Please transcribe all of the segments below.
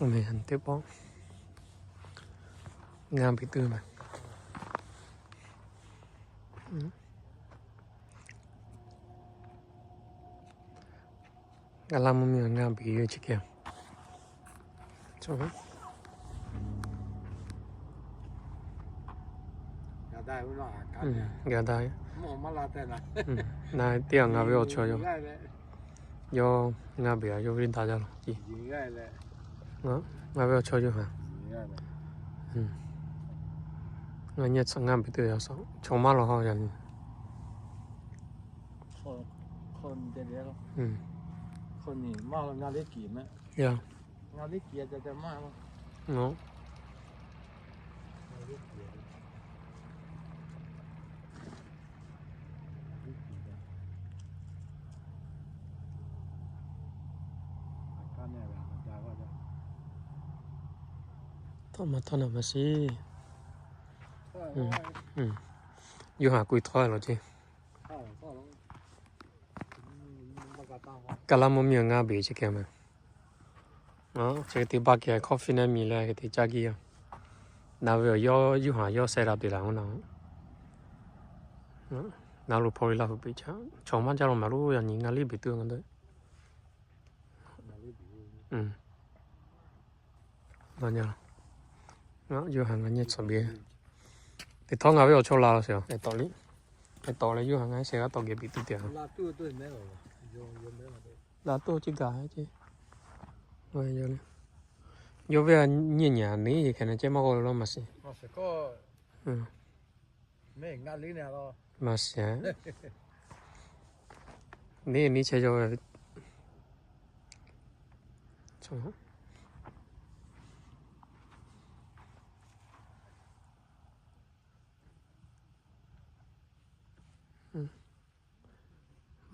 Teˇ pawˆ ngaˇ biˬ tuˬ meh. G'a laˇ mvuhˇ miˬ ngaˇ biˬ yoˬ chi keh. Ga da, na teˇ g'aˇ ngaˇ ve awˬ chaw yoˬ. Yawˇ ngaˇ biˬ a yawˇ ve daꞈ jaˇ laˬ. Ngaˬ ve awˬ chaw yoˬ ha. Ngaˇ nyi tcuh ngaˇ biˬ tuˬ yaꞈ suhˍ chaw maˇ law ha yaꞈ nyi. Yaˇ. Tawˇ maˇ tawˇ naˬ maˇ shiˍ. Yoˇ haˍ k'oˆ htawˇ law ceˇ. Kaˇ laˇ mvuhˇ miˬ ngaˇ biˬ chi keh meh. Chi hk'e te baˇ keh coffee neˇ miˬ leh hk'e te caˇ giˇ yaˇ. Naˬ ve awˬ yawˇ yoˇ haˍ yawˇ seh daꞈ te laˬ naˬ. Naˬ lo hpaw ve laˇ hu peꞈ chaw maˇ jaˇ law maˍ lo yaꞈ nyi ngaˇ liˇ biˬ tuˬ ngaˬ dawˇ. Yoˇ haˍ ngaˇ nyi tcuh biˬ. Teˇ htawˇ ngaˬ ve awˬ chaw la law sheˍ. Eˬ tawˍ leh yoˇ haˍ ngaˇ sheh g'aˇ tawˍ geh biˬ tuˬ te. Laˬ tuˬ ceˇ gaˬ ceˇ. Yawˇ ve nyiˇ nyi neˉ hk'e na ceh maˇ g'aw lo maˇ shiˍ. Maˇ shiˍ. Neˉ neˉ chehˇ yawˇ ve.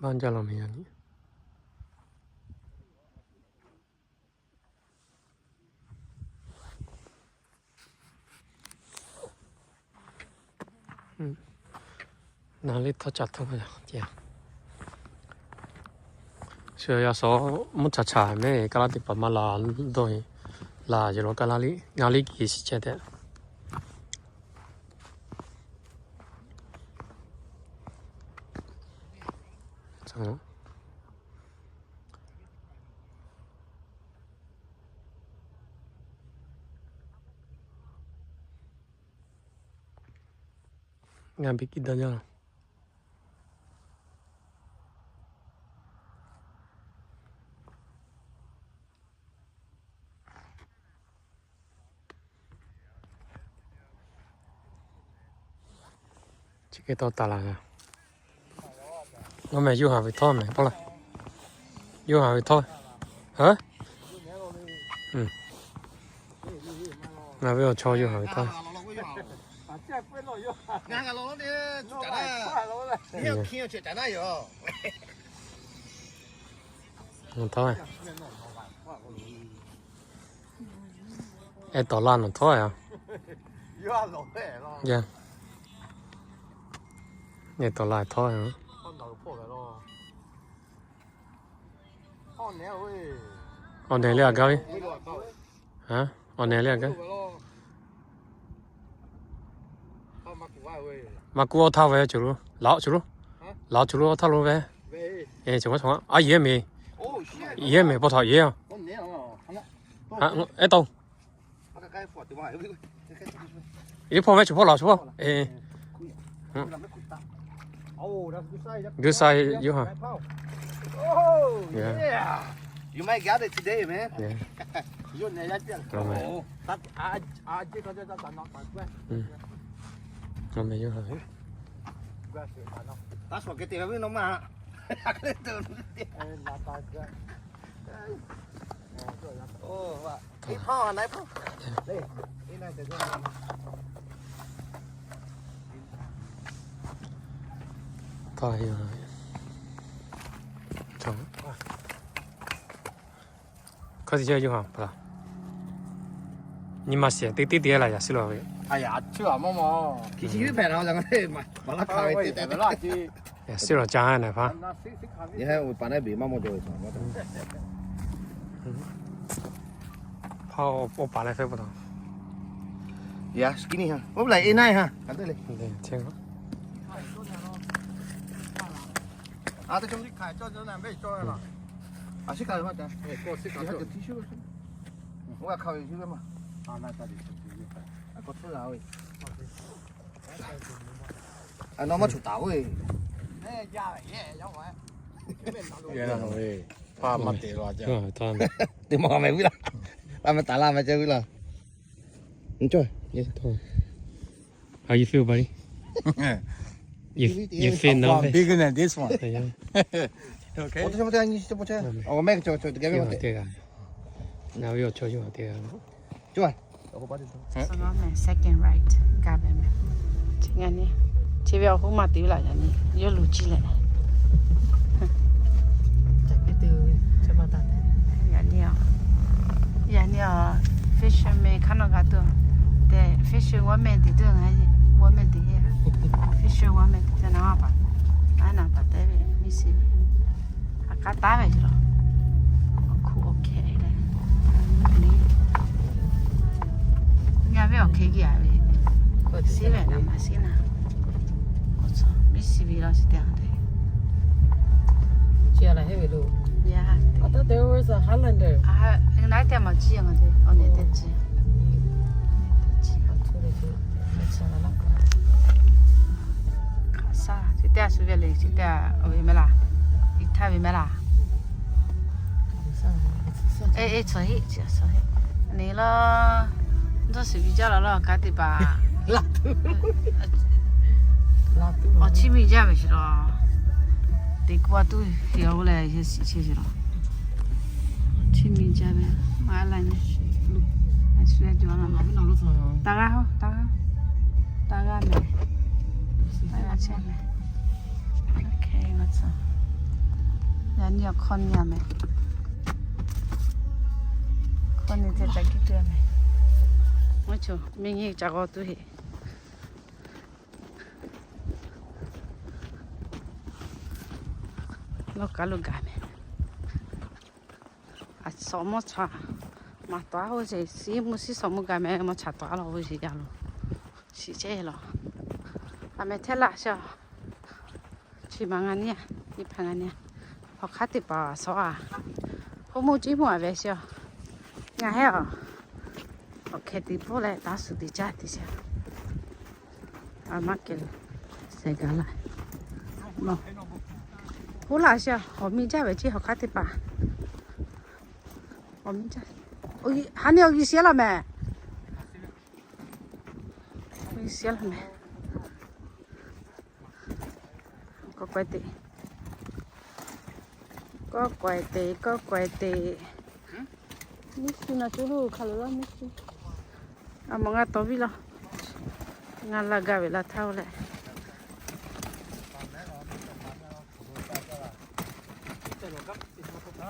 Maˇ jaˇ law meh yaꞈ nyi. Naˬ liˇ htawˇ ca htawˇ yaˇ. Shu yaˇ suhˍ mvuhˇ chaꞈ chaꞈ meh kaˇ laˇ teˇ hpaˍ maˇ la dawˇ e. Laˬ yeˬ law kaˇ laˇ liˇ ngaˇ liˇ kiˬ shiˍ chehˇ tehꞈ. Ngaˇ biˬ kiˇ daꞈ jaˇ. Chi hk'e taw taˍ laˬ g'a. Nawˬ meh yoˇ haˍ ve htawˇ meh pawˆ laˇ. Yoˇ haˍ ve htawˇ. Ngaˬ ve awˬ chaw yoˇ haˍ ve htawˇ. Htawˇ. Ehˉ tawˍ laˇ nawˬ htawˇ a. Ehˉ tawˍ laˇ htawˇ a. Awˬ nehˬ le aꞈ gaˇ ve. Awˬ nehˬ le aꞈ gaˇ. Maˇ kuˉ awˬ htaˇ ve cawˬ lo. Laꞈ cawˬ lo. Laꞈ cawˬ lo awˬ htaˇ lo ve. Cawˬ maˇ cawˬ a yehˉ meh. Yehˉ meh pawˆ htaꞈ yehˉ a. Ehˉ tawˇ. Iˉ hpawˇ ve chi hpawˇ laˬ chi hpawˇ. Good size yoˇ haˍ. You might get it today, man. Yoˇ haˍ. Taˇ yoˬ. Hk'a te yoˇ haˍ pa taw. Nyi ma shiˍ teˇ teˇ te laˬ yaꞈ suh law ve. Yaꞈ suh law ca naˍ pa. Awˬ paˍ leh fehˇ pa taw. Yaꞈ skinny ha. Oˇ ve lehˬ A nine ha. Aˬ te le. Aˬ, nawˬ maˇ choˬ taˍ-oˬ. Teˇ maˬ mehˍ vuiˇ laˇ. Laˇ meh taˍ laˇ meh ceh vuiˇ laˇ. How you feel, buddy? You, you feel nervous? Bigger than this one. Yeah. Okay. Second right, ga ve meh. Chi ngaˬ nyi, chi ve awˬ hoˉ maˇ te laˇ yaꞈ nyi, yawˇ luˬ jiˇ leh. Yaꞈ nyi, yaꞈ nyi a, fisherman hk'aˇ nawˬ g'a tuˬ, te fisherman te tuˬ ngaˬ, woman te, fisherman te na paˍ, a na paˍ te ve miˇ shiˍ ve. Aꞈ k'aˉ taˉ ve yoˬ. Awˬ hk'e leh, ngaˬ ve awˬ hk'e geh a ve, shiˍ ve naˍ maˍ shiˍ naˍ. Miˇ shiˍ ve law shiˍ te a te. Chi a la heˆ ve lo. Ya. I thought there was a Highlander. A, naˉ te maˬ chi a ngaˬ te awˬ nyi te chi. Hk'aˬ sa, chi teˇ g'aˇ shu ve le, chi teˇ g'aˇ awˬ ve meh laˇ, iˉ htaˇ ve meh laˇ. Eˬ, eˬ, tcuh heˆ, tcuh heˆ. Neˬ laˇ, dawˇ shiˍ ve jaˇ law laˇ, ka teˇ hpaˍ. Awˬ chiˇ miˇ jaˇ ve shiˍ law. Teˇ ku a tuˇ heˍ a leh yehˬ shiˍ chehˇ shiˍ law. Awˬ chiˇ miˇ jaˇ ve, maˇ la ne. Taˇ g'aˇ, taˇ g'aˇ, taˇ g'aˇ meh. Taˇ g'aˇ chehˇ meh. Yaꞈ nyi awˬ hkawˇ nyi a meh. Hkawˇ nyi te ca kiˇ tuˬ a meh. Mvuhˇ choˬ miˬ nyi ca g'aw tuˬ heˆ. Lawˇ kaˉ lo gaˬ meh. Aˬ, shawˍ mawˇ chaꞈ maˍ tawˍ a hoˇ sheˍ, shiˍ mvuhˇ shiˍ shawˍ mvuhˇ gaˬ meh, mawˇ chaꞈ tawˍ a law hoˇ sheˍ yaˇ lo. Shiˍ chehˇ law. Aˬ meh hteˇ laˇ sheˍ. Chi ma ngaˬ nyi a, nyi hpaˍ ngaˬ nyi a. Hk'aˬ hk'aˉ teˇ hpaˍ shawˍ a, hoˉ mawˇ ciˉ mawˇ a ve sheˍ. Ngaˬ heˆ a, awˬ hkeh te pawˆ leh taˇ shuˍ te caˇ te sheˍ. A maˇ kehˬ le, sehˍ gaˬ laˇ. Hoˉ laꞈ sheˍ, awˬ miˇ jaˇ ve chi hk'aˬ hk'aˉ teˇ hpaˍ. Awˬ miˇ jaˇ. Ha nyi awˬ g'uiˬ shiˍ laˇ meh. G'uiˬ shiˍ laˇ meh. Kawˆ kawehˇ te. Kawˆ kawehˇ te, kawˆ kawehˇ te. Miˇ shiˍ naˬ cuˇ lo hk'a lo laˇ miˇ shiˍ. A mawˬ ngaˬ tawˍ viˇ laˇ. Ngaˬ laˇ gaˇ ve laˇ htaˇ oˇ leh.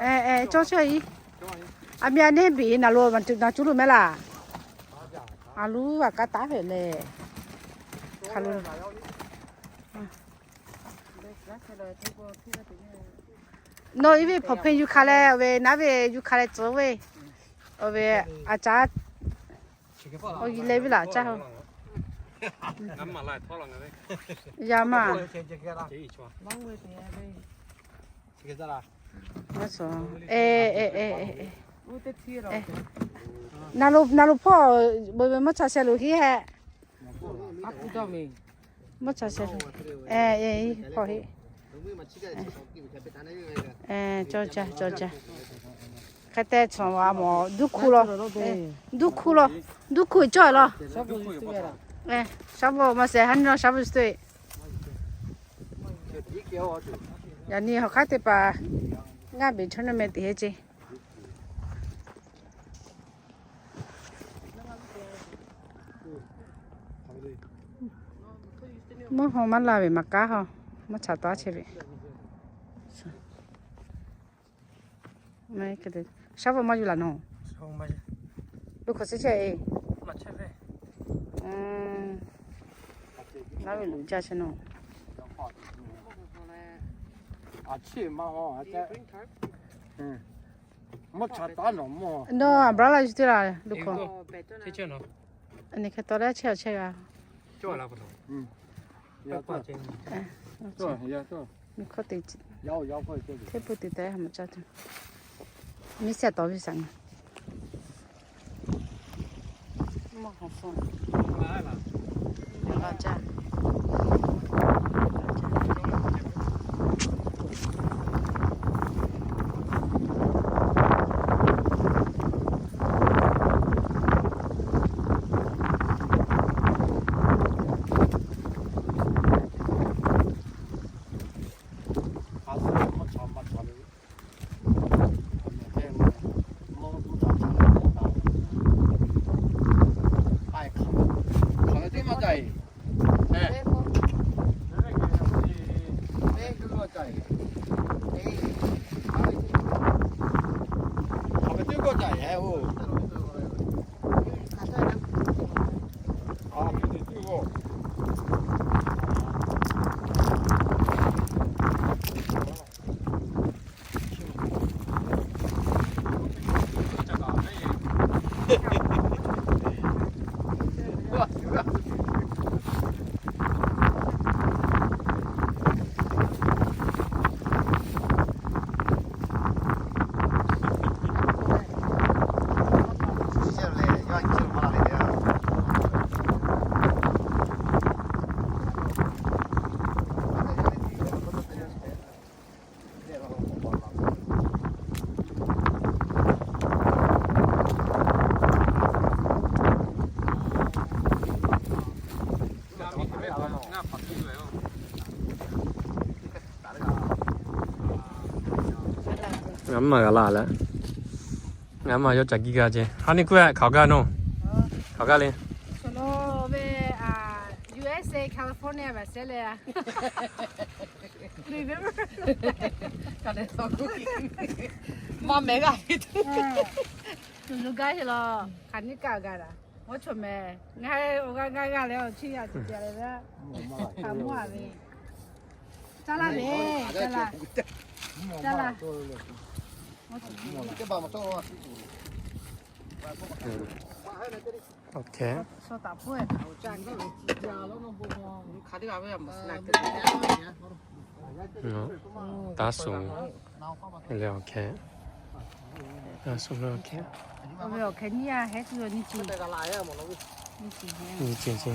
Eˬ, eˬ, cawˇ chehˇ a. A miˇ a neˇ biˬ naˬ lo naˬ cuˇ lo meh laˇ. A loˉ a kaˉ taˉ ve lehˬ. Hk'a lo. Nawˬ iˉ ve hpawnˬ hpeˇ yuˬ hk'a leh, awˬ ve naˉ ve yuˬ hk'a leh tcuh ve. Awˬ ve a caˉ. Awˬ yiˬ leh viˉ laꞈ caˇ hoˬ. Yaˇ maˇ. Naˬ lo, naˬ lo hpawˇ, mawˇ chaꞈ sheh lo heˆ hehˆ. Mawˇ chaꞈ sheh lo. Hpawˇ heˆ. Cawˇ caˇ, cawˇ caˇ. Hk'e te chaw a mawˬ duˇ hkuˇ law. Duˇ hkuˇ law. Duˇ hkuˇ cawˇ law. Shaˉ bvuhꞈ maˇ shehˍ, ha nyi law shaˉ bvuhꞈ tuˬ. Yaꞈ nyi hawˬ hk'aˉ teˇ hpaˍ ngaˇ beˬ chawˇ naˇ meh teꞈ heˆ ceˇ. Mvuhˇ haw maˇ laˇ ve maˍ kaˉ haw, mvuhˇ chaꞈ taˉ chehˇ ve. Shaˉ bvuhꞈ maˇ yuˬ laˬ nawˬ. Lo hk'aˬ suh chehˇ e. Naˉ ve luˬ jaˇ chehˇ nawˬ. Nawˬ a braˇ laˇ yuˬ teˇ laˇ lo hkawˇ. Anˬ, hk'e taw leh chehˇ a chehˇ g'a. Hkawˇ te, hteˇ pui te tehꞈ ha maˍ caˇ tuˬ. Miˇ shehˍ tawˍ ve shaꞈ ngaˬ. Ngaˬ maˇ g'a laˇ leh, ngaˬ maˇ yawˇ ca giˇ g'aˇ ce. Ha neˇ kuˇ hk'aoˍ gaˇ nawˬ, hk'aoˍ gaˇ le. Ve, a, U S A California ve sehˉ le a. Remember? Maˇ mehˍ g'aˇ ve tuˬ, tuˬ lu gaˇ ve laˬ. Hk'aˬ neˇ kaˆ g'a daꞈ. Oˇ chaw mehˍ ngaˬ hui awˬ g'aˇ g'aˇ g'aˇ leh awˬ chi a ciˍ leh ve, hk'aˬ mawˇ a ve. Caˇ laˇ ve, caˇ laˇ, caˇ laˇ. Taˇ suˍ leh awˬ hkeh, taˇ suˍ leh awˬ hkeh, awˬ hkeh nyiˇ yaˇ heh tuˬ yoˬ, nyiˇ ceuˬ, nyiˇ ceuˬ ce.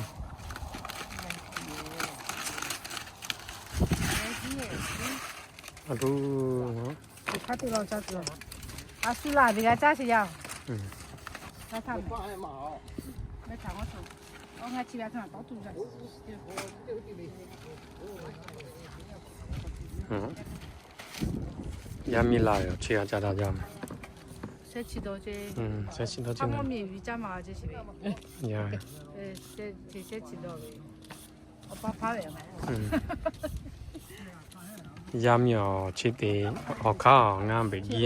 A tuˬ, hk'a te la caˇ tuˬ. A shu laˬ ve g'a caˇ sheˍ yaˇ. Yaˇ miˇ la ve awˬ chi g'a caˇ daꞈ jaˇ. Shehˉ chi dawˇ ce, shehˉ chi dawˇ ce. Yaˇ miˇ awˬ chi te, awˬ hk'aˇ ngaˇ beˬ jiˇ.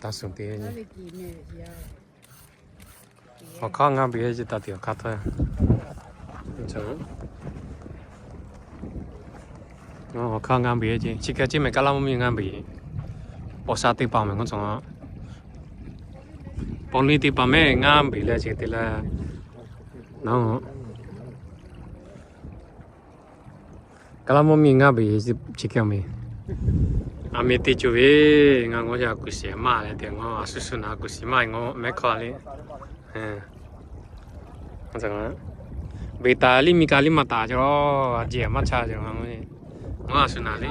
Taˇ suˍ te, awˬ hk'aˇ ngaˇ beˬ ce, taˇ te awˬ hk'aˇ htawˇ. Awˬ hk'aˇ ngaˇ beˬ ce, chi hk'e ce mehˍ, kaˇ laˇ mvuhˇ miˬ ngaˇ beˬ. Paw sha teˇ hpaˍ mehˍ, ngaw cawˬ, paw liˇ teˇ hpaˍ mehˍ ngaˇ beˬ leh ce te leh, naˬ Kaˇ laˇ mvuhˇ miˬ ngaˇ beˬ chi hk'e mehˍ. A mehˍ te co ve, ngaˬ ngaw yaˇ kuˬ shiˍ maˇ leh te, ngaˬ a shu shu naˍ kuˬ shiˍ maˇ, ngaˬ mehˉ hk'aw le. Beˬ taˍ liˇ miˬ ka liˇ maˇ taˍ ce, a jeˬ maˇ chaˇ ce, ngaˬ a shu naˍ le.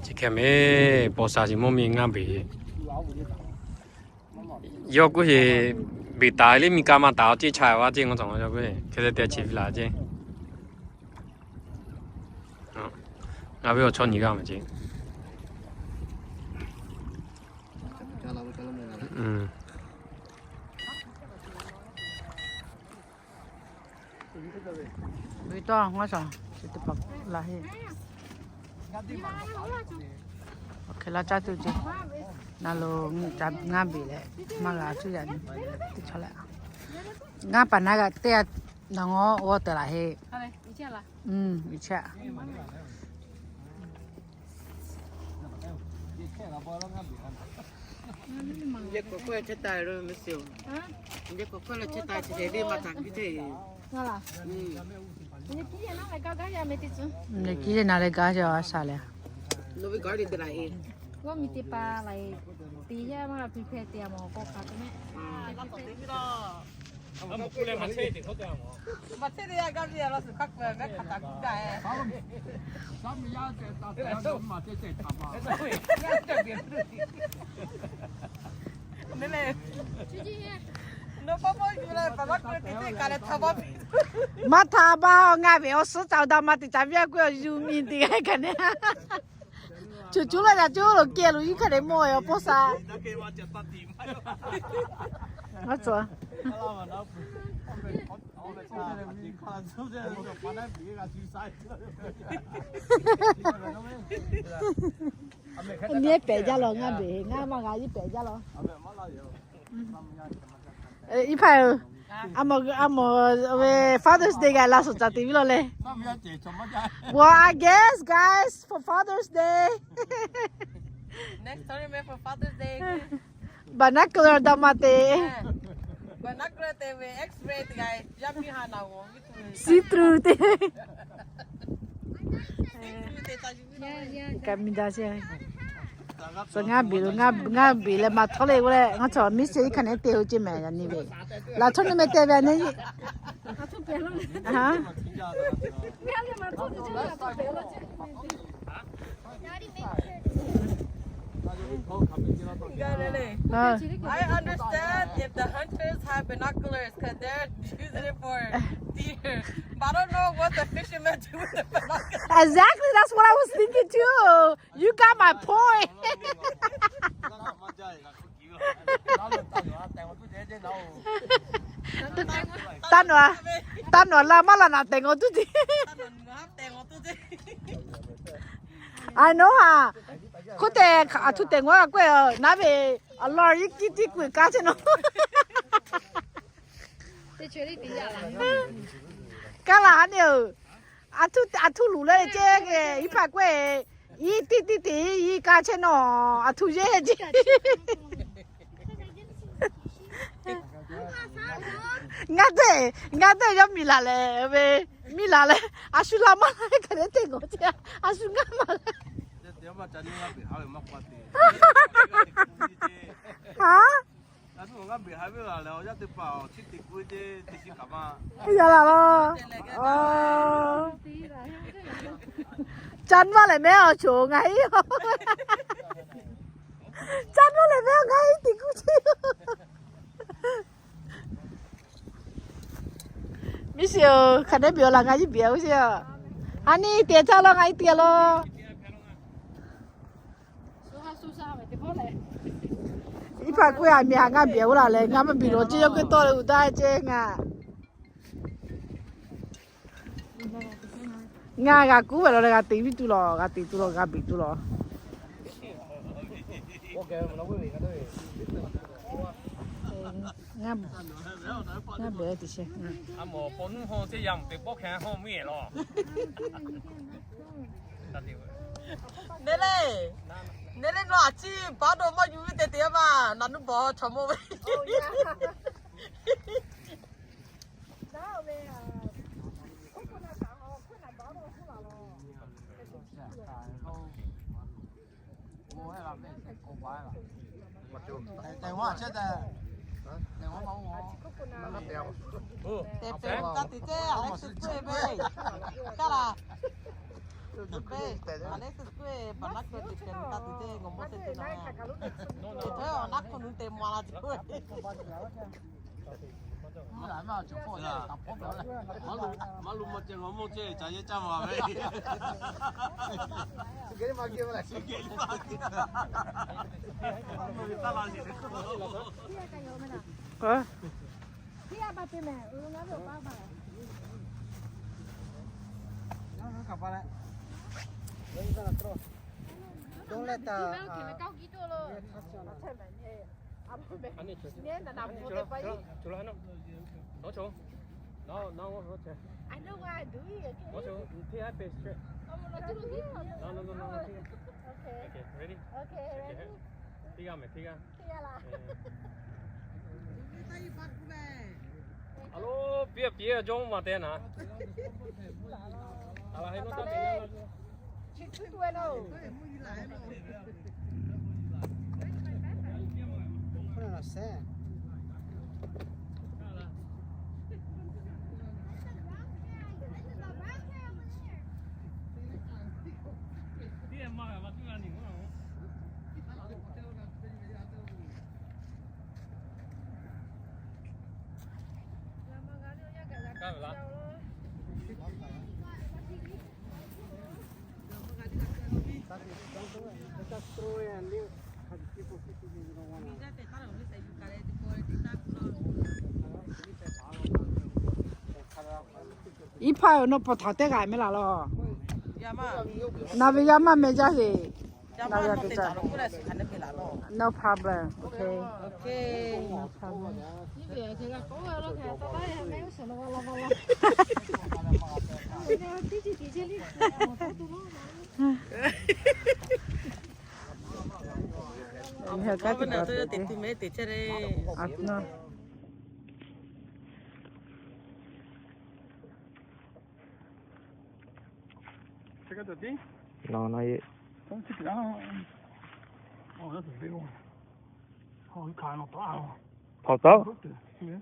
Chi hk'e mehˍ, paw sha chi mvuhˇ miˬ ngaˇ beˬ. Yawˇ k'oˆ sheˍ, beˬ taˍ liˇ miˬ ka maˇ taˍ, a ceˇ chaˇ ve a ceˇ, ngaw cawˬ yawˇ k'oˆ sheˍ, hk'e te te chi ve laˬ ceˇ. Ngaˬ ve awˬ chawˇ nyi g'aˇ maˬ ceˇ. Mm. Ve tawˇ ngaˇ shaˍ, chi teˇ hpaˍ la heˆ. Awˬ hk'e laˇ caˇ tuˬ ce. Na lo ngaˇ beˬ leh maˇ g'a cuˇ yaꞈ nyi teˇ chaw leh. Ngaˇ paˍ naˉ g'a teˇ g'aˇ nawˬ ngawˇ g'awˇ tehꞈ laˬ heˆ. Nyi kiˉ yehˬ na leh gaˇ jaˇ a shaˍ lehˬ. Maˇ htaꞈ baˬ ngaˇ beˬ awˬ suhˉ ca daꞈ ma teꞈ ca viˉ a k'oˆ a yuˬ miˬ teꞈ g'a kaꞈ ne. Cuˬ cuˬ leh daꞈ cuˬ lo keh lo iˉ hk'aˇ le mawˬ awˬ pawˇ sha. Aˉ tcuh. Nyi pehꞈ jaˇ law, ngaˇ beˬ ngaˇ maˇ g'a iˉ pehꞈ jaˇ law. Iˉ hpaˇ-oˬ, a mawˬ, a mawˬ ve Father's Day g'a laˇ suhˍ caˍ teꞈ viˉ law leh. Well, I guess, guys, for Father's Day, binocular daꞈ ma teꞈ, see through teˇ kaꞈ miˬ daꞈ ce. Tcuh ngaˇ beˬ lo, ngaˇ beˬ leh maˇ htawˇ le k'oˆ leh, ngaˇ chaw miˉ sheˍ iˉ hkanˍ neˉ te ho ce mehˍ yaꞈ nyi ve. Laˬ htawˇ neˇ meh te ve a neˇ. I understand if the hunters have binoculars, 'cause they're using it for deer. But I don't know what the fishermen do with the binoculars. Exactly, that's what I was thinking too. You got my point. Taˇ nawˬ, taˇ nawˬ la maˇ la naꞈ tehˬ ngawˬ tuˬ te. I know ha. Hk'oˆ te aˬ htoꞈ tehˬ ngawˬ k'oˆ-e, naˉ ve a law iˉ kiˇ tiˉ k'oˆ-e kaˇ chehˇ nawˬ. Kaˇ la ha ne-oˬ. Aˬ htoꞈ luˬ leh ceh iˉ hpaˇ k'oˆ-e, iˉ tiˉ tiˉ te iˉ kaˇ chehˇ nawˬ, aˬ htoꞈ yeˇ ce. Ngaˇ teˇ, ngaˇ teˇ yawˇ miˬ laˬ leh ve, miˬ laˬ leh a shu la maˇ la hk'e te ngawˬ ce, a shu ngaˇ maˇ la. Ha? Yaˇ laˬ law. Caˇ maˇ lehˬ mehˉ awˬ choˬ ngaˬ heˆ. Caˇ maˇ lehˬ mehˉ ngaˬ heˆ teꞈ kuˇ ce. Miˉ sheˍ-oˬ, hk'aˬ neˉ beˬ awˬ laˬ ngaˬ iˉ beˬ-a oˇ sheˍ-a. Ha neˇ te caˇ law ngaˬ iˉ te law. Iˉ hpaˇ k'oˆ-a, miˬ haꞈ ngaˇ beˬ-a oˇ laˬ leh, ngaˇ maˇ beˬ lawˬ ce, yawˇ k'oˆ tawˆ leh uiˍ daˇ ce ngaˬ. Ngaˬ g'a kuˉ ve lawˬ leh g'a te viˉ tuˬ lawˬ, g'a te tuˬ lawˬ, g'a beˬ tuˬ lawˬ. Ngaˇ beˬ teꞈ shehˍ. Neˇ le, neˇ le nawˬ a ciˉ baˆ dawˇ maˇ yuˬ ve te te maˇ, naˬ nuˇ bawˬ chaw mawˇ ve. Te pehˬ ka te te, Alex k'oˆ ve, Alex k'oˆ ve, baˬ naˉ k'oˆ te pehˬ ka te te, ngaˬ mawˇ te te na, te htawˇ naˉ hk'oˆ nu te maˍ la tuˬ. Maˇ lu maˇ ceh, ngaˬ mawˇ ceh, ca yehˇ caˇ maˍ ve. Don't let the, uh, I know what I do. No, no, no, no. Okay. Okay, ready? Okay, ready. Alo, pia pia jong ma te na. Iˉ hpaˇ-oˬ, nawˬ pawˬ htaꞈ teˇ g'aꞈ meh laˬ law. Naˬ ve yaˇ maˇ meh jaˇ sheˍ. No problem. Okay. No problem. Check out the thing. No, not yet. Come check it out. Oh, that's a big one. Oh, you caught on top. Popped out? Look at it. Yeah.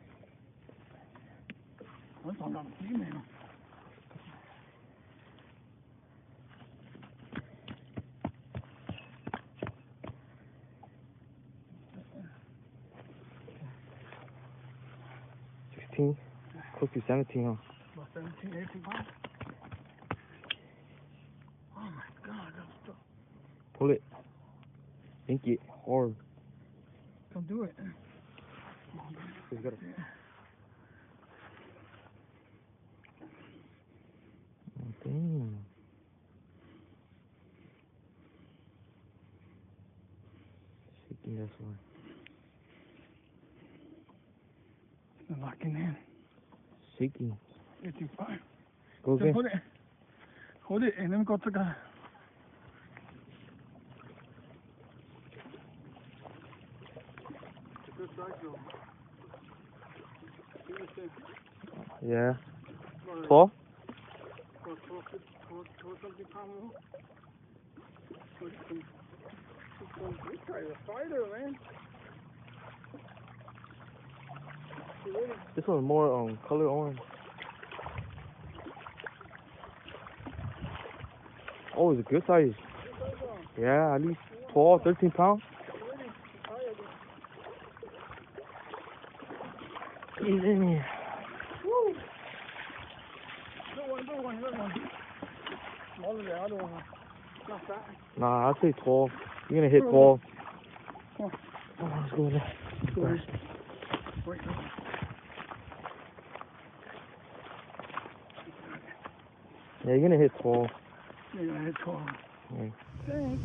That's on the thing, man. Sixteen, close to seventeen, huh? About seventeen, eighteen pounds. Oh my God, that's tough. Pull it. Yank it hard. Don't do it. Just gotta. Yeah. Oh, damn. Shaking, that's why. It's not locking in. Shaking. It's too far. Go again. Just hold it. Hold it and then go to the. It's a good size though. Yeah. Twelve? This one's more, um, color orange. Oh, it's a good size. Yeah, at least twelve, thirteen pounds. He's in here. Nah, I'd say twelve. You're gonna hit twelve. Oh, let's go in there. Yeah, you're gonna hit twelve. You're gonna hit twelve. Yeah. Thanks.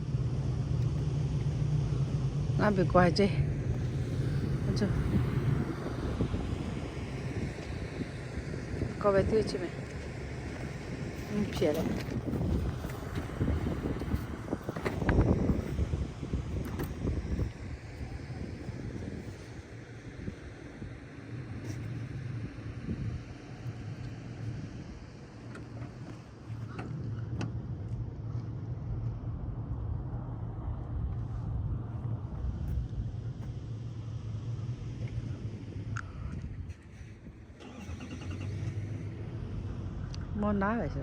Ngaˬ hui k'awꞈ ce. K'awꞈ ve teˇ chi meh. Mvuhˇ hpehꞈ leh. Mawˇ naˉ ve sheˍ.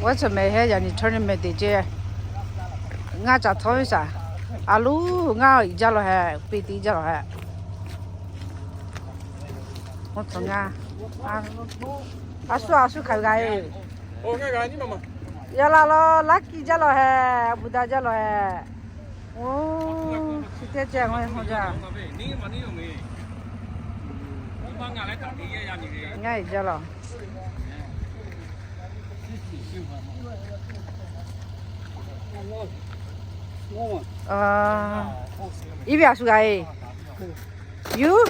Awˬ chi meh heh yaꞈ nyi tournament te ce. Ngaˇ caꞈ htawˇ ve shaˍ. A loˍ ngaˇ iˉ jaˇ lo heh, piˇ tiˉ jaˇ lo heh. Awˬ chi ngaˇ. A shu a shu hk'aˬ g'a e. Oˇ, ngaˇ g'a nyi ma ma. Yaˇ laˇ law, Lucky jaˇ law hehꞈ, Buddha jaˇ law hehꞈ. Oˇ, chi teˇ ceh ngaˬ hui jaˇ. Ngaˬ hui jaˇ law. Iˉ ve a shu g'a e. Yuˇ.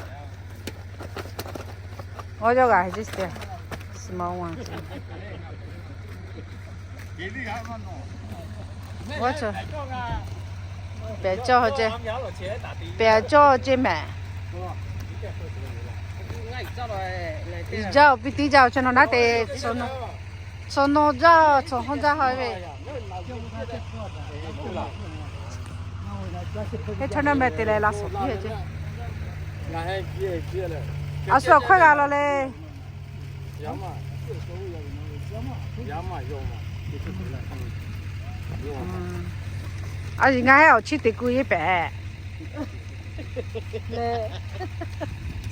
Oˇ yawˇ g'a heh jiˇ te. Small one. Pehˬ cawˇ ceˇ. Pehˬ cawˇ ceˇ mehˍ. Jaˇ-oˬ, piˇ tiˉ jaˇ-oˬ, chaw nawˬ naˉ te. Chaw nawˬ jaˇ, chaw hawˇ jaˇ ha ve. Heh, chaw nawˬ meh te leh laˬ suhˍ piˇ ceˇ. A shu awˬ hkawˇ g'a law le. A yiˬ ngaˬ heh awˬ chiˇ te kuˬ yeˇ pehˍ.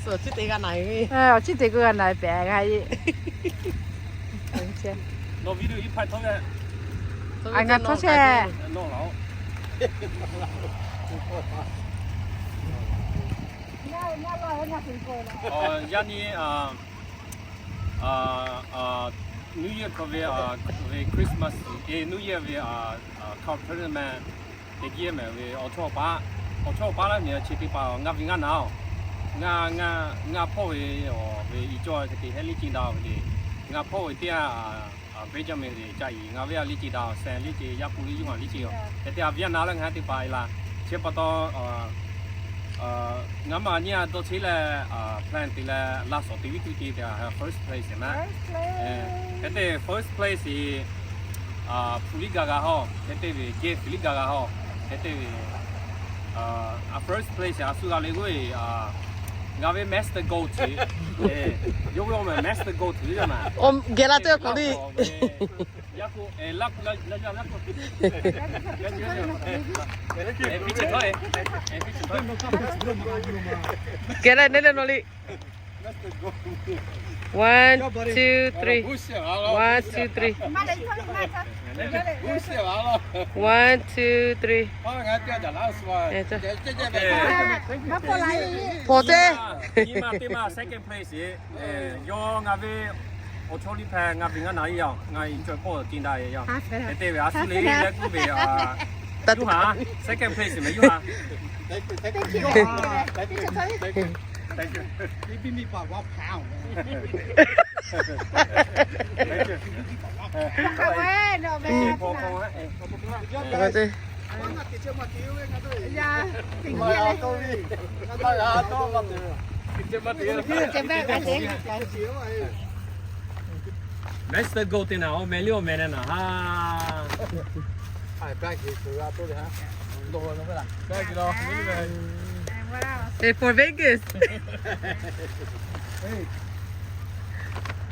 Awˬ chiˇ te g'a na ve. Awˬ chiˇ te kuˬ g'a na ve pehˍ g'a yeˇ. A ngaˬ htawˇ chehˇ. Yaˇ nyi, New Year hk'aw ve, ve Christmas, e, New Year ve, culture meh, te jiˇ meh ve awˬ chawˇ paˉ, awˬ chawˇ paˉ laˇ nyi chi teˇ hpaˍ ngaˬ ve ngaˬ na-oˬ, ngaˬ, ngaˬ hpawˇ ve, ve i cawˇ hk'e te heh liˇ ce daꞈ ve le, ngaˬ hpawˇ ve teˇ yanˇ, Benjamin le ca i ngaˬ ve a liˇ ce daꞈ, Sam liˇ ce, Yaˇ hpu liˇ, Yoˇhanˬ liˇ ce yoˬ. Hk'e te a Vietnam laˇ ngaˬ teˇ hpaˍ e la, chi pa taw, ngaˬ ma nyi a dawˇ cheˇ leh, plan te leh laˇ suhˍ te viˉ tuˬ te te first place meh. Hk'e te first place hpu liˇ gaˬ g'a hawˇ, hk'e te ve geh hpu liˇ gaˬ g'a hawˇ, hk'e te ve, first place a shu g'a le g'oˇ e, ngaˬ ve Master Goat ce, yawˇ ve awˬ meh Master Goat ce yoˬ meh. Geh laˇ teˇ k'oꞈ liˇ. Geh leh neˇ leh nawˬ liˇ. One, two, three. One, two, three. One, two, three. Hpawˇ teˇ. Nyi ma teˇ ma second place. Yawˇ ngaˬ ve awˬ chawˇ liˇ hpehꞈ, ngaˬ ve ngaˬ na e yaˇ, ngaˬ enjoy k'oˆ ce daꞈ e yaˇ. Hk'e te ve a shu le leh kuˬ ve, Yoˇhanˬ second place meh, Yoˇhanˬ. Master Goat te na, awˬ meh liˇ awˬ meh na na ha. Hey, for Vegas. Hey,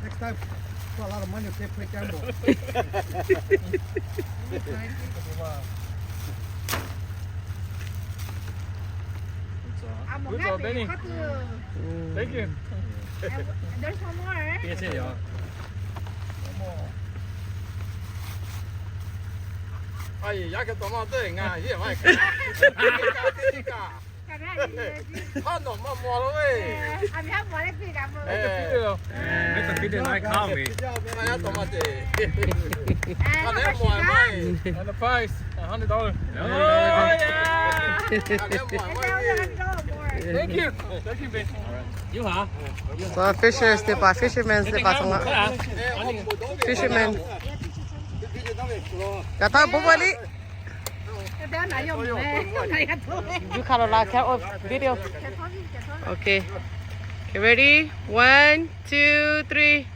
next time, put a lot of money, okay, play gamble. Good job, Benny. Thank you. There's one more. Yes, yeah. One more. Ai, yaˇ hk'e tawˍ maˇ teˇ ngaˬ yeˇ maˇ kaꞈ. Haˉ nawˬ maˇ maw lo ve. Maˇ yaˇ tawˍ maˇ te. Haˉ nawˬ maw maˇ. And the prize, a hundred dollars. Thank you. Thank you, Ben. So fishes teˇ hpaˍ, fishermen teˇ hpaˍ htaꞈ ngaˬ, fishermen. Kaꞈ htaˇ bon maˇ liˇ. Yuˇ hk'a lo la hkeh oˇ video. Okay. Okay, ready? One, two, three.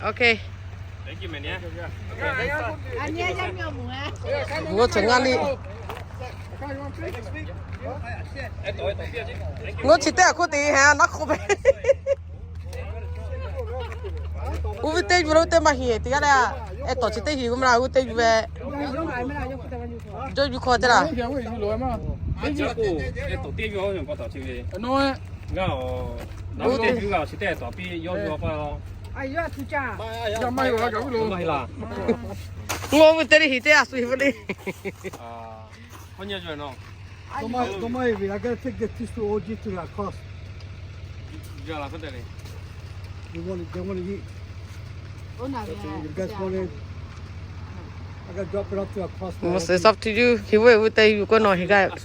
Okay. G'uˇ chi ngaˇ liˇ. G'uˇ chi teˇ a hk'oˆ te ha naˉ hk'oˆ ve. Uˇ viˉ teˇ yuˬ lo teˇ maˇ heˍ teˇ g'aˇ leh, ehˉ tawˍ chi teˇ heˍ g'uˇ maˇ la uˇ teˇ yuˬ ve. Jawˇ yuˬ hk'aw teˇ laˇ. Ngaˬ awˬ, naˬ teˇ yuˬ a chi teˇ tawˍ piˇ yawˇ yuˬ a pa la. Yaˇ maˇ heˆ laˬ, kaꞈ uˉ lo maˇ heˆ laˬ. Ngaw ve teˇ le hiˍ teˇ a sui ve le. Don't mind, don't mind if I gotta take the two to O G to the cross. You want it, they want to eat. You guys want it? I gotta drop it off to a cross. Must, it's up to you. He will, will tell you, go on, he got.